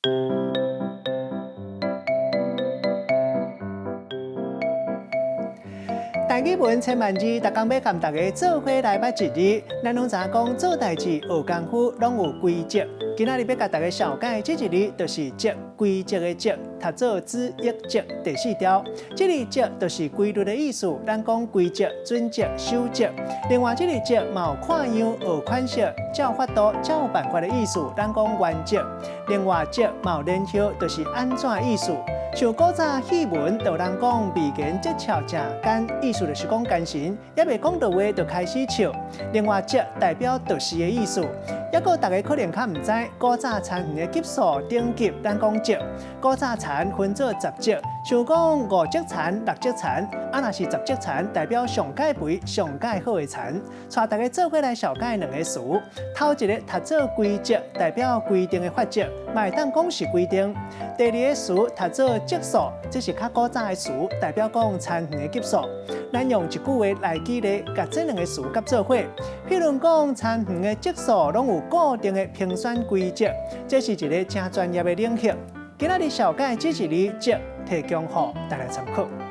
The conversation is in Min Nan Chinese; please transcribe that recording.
台語文千萬字，逐工欲共大家做伙來捌一字。咱攏知影講做代誌、學功夫攏有規則。今仔日欲共大家紹介這一字，就是則，規則的則，讀做子憶則第四條。這个則就是規律的意思。咱講規則、準則、守則。另外，這个則嘛有看樣、學款式、照法度、照辦法的意思。咱講原則。另外，則嘛有然後，就是按怎的意思。像古早戲文，就有人講眉間摺翹誠艱，意思就是講艱神，猶未講到話就開始笑。另外，則代表就是的意思。猶閣大家可能較毋知，古早田園的級數等級，咱講則。古早田分做十則，像講五則田、六則田，啊若是十則田，代表上蓋肥、上蓋好的田。帶大家做伙來紹介兩个詞，頭一个讀做規則，代表規定的法則，嘛會當講是規定。第二个詞讀做則數，這是較古早的詞，代表講田園的級數。咱用一句話來舉例，共這兩个詞佮做伙。譬如講，田園的則數攏有固定的評選規則，這是一个誠專業的領域。今仔日紹介這一字則，提供予大家參考。